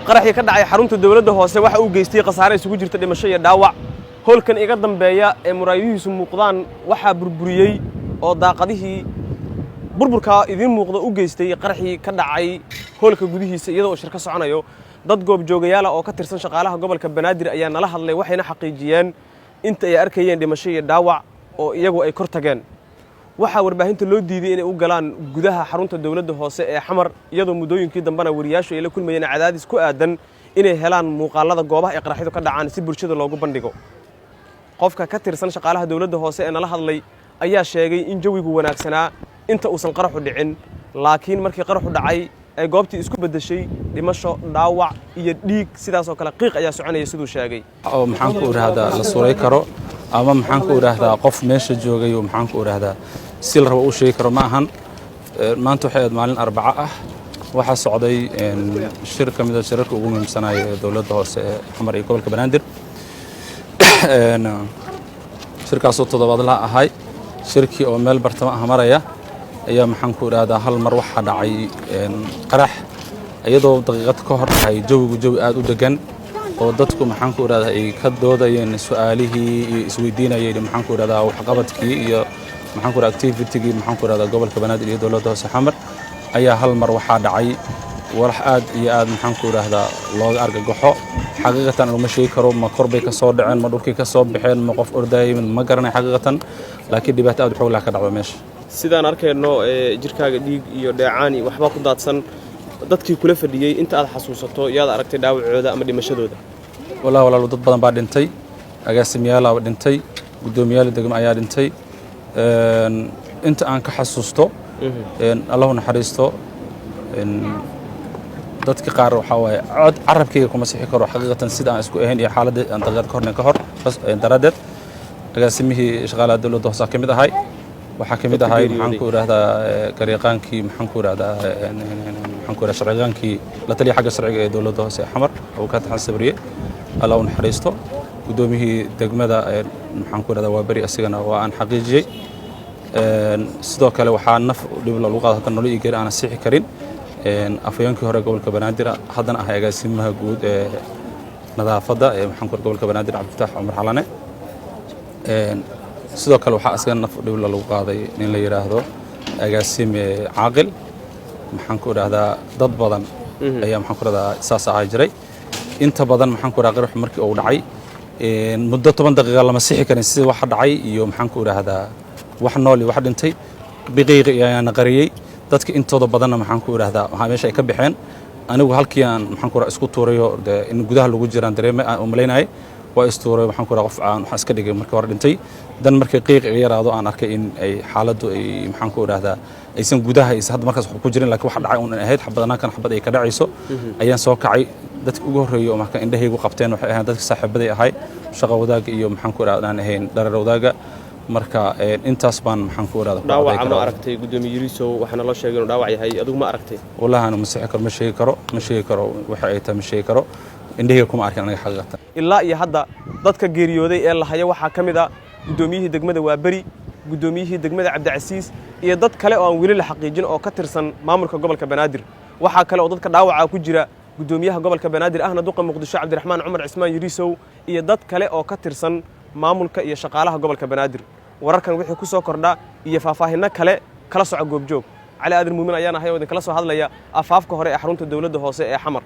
Qaraxii ka dhacay xarunta dowladda hoose waxa uu geystay khasaare isugu jirta dhimasho iyo dhaawac. Hoolkan iga dambeeya ee muraayihiisu muuqdaan waxaa burburiyey oo daaqadihii burburkaa idiin muuqda u geystay qaraxii ka dhacay hoolka gudihiisa, iyadoo uu shir ka soconayo. Dad goobjoogayaala oo ka tirsan shaqaalaha gobolka Banaadir ayaa nala hadlay, waxayna xaqiijiyeen inta ay arkayeen dhimasho iyo dhaawac oo iyagu ay kor tageen. Waxaa warbaahinta loo diiday inay u galaan gudaha xarunta dowladda hoose ee Xamar, iyadoo muddooyinkii dambena wariyaashu ay la kulmayeen cadaadis ku aadan inay helaan muuqaalada goobaha ay qaraxyadu ka dhacaan si bulshada loogu bandhigo. Qofka ka tirsan shaqaalaha dowladda hoose ee nala hadlay ayaa sheegay in jawigu wanaagsanaa inta uusan qaraxu dhicin, laakiin markii qaraxu dhacay ay goobtii isku beddeshay dhimasho, dhaawac iyo dhiig. Sidaasoo kale qiiq ayaa soconaya, siduu sheegay. Oo maxaan ku idhaahdaa, la suray karo ama maxaan ku idhaahdaa, qof meesha joogay oo maxaan ku idhaahdaa si la rabo u sheegi karo ma ahan. Maanta waxay ahayd maalin Arbaco ah. Waxaa socday shir ka mid a shirarka ugu muhiimsanaya ee dowladda hoose ee Xamar iyo gobolka Banaadir. Shirkaasoo toddobaadlaha ahay. Shirkii oo meel bartamo ah maraya ayaa maxaan ku idhaahdaa hal mar waxaa dhacay qarax, iyadoo daqiiqad ka hor ahay jawigu jawi aad u degan oo dadku maxaan ku idhahdaa ay ka doodayeen su-aalihii iyo isweydiinayeen maxaan ku idhahdaa waxqabadkii iyo maxaan ku idhahdaa activity-gii maxaan ku idhahdaa gobolka Banaadir iyo dowladda hoose Xamar, ayaa hal mar waxaa dhacay walax aad iyo aad maxaan ku idhaahdaa looga argagaxo. Xaqiiqatan uma sheegi karo ma kor bay ka soo dhaceen, ma dhulkii ka soo baxeen, ma qof ordayay, ma garanay xaqiiqatan, laakiin dhibaato aad u xoog leh ka dhacdo meesha. Sidaan arkayno, jirkaaga dhiig iyo dheecaan iyo waxbaa ku daadsan. Dadkii kula fadhiyey inta aad xasuusato, yaad aragtay dhaawacooda ama dhimashadooda? Wallahi walaalo, dad badan baa dhintay. Agaasimiyaalaa dhintay, guddoomiyaal degmo ayaa dhintay. Inta aan ka xasuusto, Allahu naxariisto dadka qaar. Waxaa waaye cod carabkayga kuma sixi karo xaqiiqatan sida aan isku ahayn iyo xaaladda aan daqiiqad ka hornayn ka hor daraaddeed. Agaasimihii shaqaalaha dowladda hoose ka mid ahay, waxaa ka mid ahay maxaan ku idhahdaa garyaqaankii, maxaan ku idhahdaa, maxaan ku idhahdaa sharciyaqaankii la taliya xagga sharciga ee dowladda hoose ee Xamar, Abukaata Xasan Sabriye, Alla u naxariisto. Guddoomiyihii degmada maxaan ku idhahdaa waa beri, asigana waa aan xaqiijiyey. Sidoo kale waxaa naf dhib lagu qaado hadda nolol iyo geeri aanan sixi karin afhayeenkii hore gobolka Banaadir, haddana ahay agaasimaha guud ee nadaafadda ee maxaan ku gobolka Banaadir, Cabdifataax Cumar Xalane. Sidoo kale waxaa asaga naf dhibla lagu qaaday nin la yidhaahdo agaasime Caaqil. Maxaan ku idhahdaa, dad badan ayaa maxaan ku idhahdaa saas ahaa jiray. Inta badan maxaan ku idhahdaa qaraxu markii uu dhacay muddo 10 daqiiqa lama sixi karin sida waxa dhacay iyo maxaan ku idhaahdaa wax nool iyo wax dhintay. Biqiiqi ayaana qariyey. Dadka intooda badanna maxaan ku idhahdaa waxaa meesha ay ka baxeen. Anigu halkii aan maxaan ku idhahdaa isku tuurayo dee in gudaha lagu jiraan dareeme aan u malaynayay, waa istuuray. Waxaan ku idhaha qof aan waxaan iska dhigay markii hore dhintay. Dan markii qiiq iga yaraado aan arkay in ay xaaladdu ay maxaan ku idhahdaa aysan gudaha aysan hadda markaas wax ku jirin, laakiin wax dhacay un ahayd xabad anakan xabad ay ka dhacayso, ayaan soo kacay. Dadka ugu horreeyay oo marka indhahaygu qabteen waxay ahayn dadka saaxiibaday ahay, shaqa wadaagga iyo maxaan ku idhahdaa aan ahayn dharar wadaagga. Marka intaas baan maxaan ku idhahdaa. Dhaawaca ma aragtay, guddoomiye Yariisow? Waxaana loo sheegay inuu dhaawac yahay. Adigu ma aragtay? Wallahi anu ma sixi karo, ma sheegi karo, ma sheegi karo waxa ay tahay, ma sheegi karo. Indhahayga kuma arkin aniga xaqiiqatan. Ilaa iyo hadda dadka geeriyooday ee la haya waxaa ka mid a guddoomiyihii degmada Waaberi, guddoomiyihii degmada Cabdicasiis iyo dad kale oo aan weli la xaqiijin oo ka tirsan maamulka gobolka Banaadir. Waxaa kale oo dadka dhaawaca ku jira guddoomiyaha gobolka Banaadir ahna duqa Muqdisho, Cabdiraxmaan Cumar Cismaan Yariisow, iyo dad kale oo ka tirsan maamulka iyo shaqaalaha gobolka Banaadir. Wararkan wixii ku soo kordha iyo faahfaahinno kale kala soco Goobjoog. Cali Aadan Muumin ayaan ahay oo idinkala soo hadlaya afaafka hore ee xarunta dowladda hoose ee Xamar.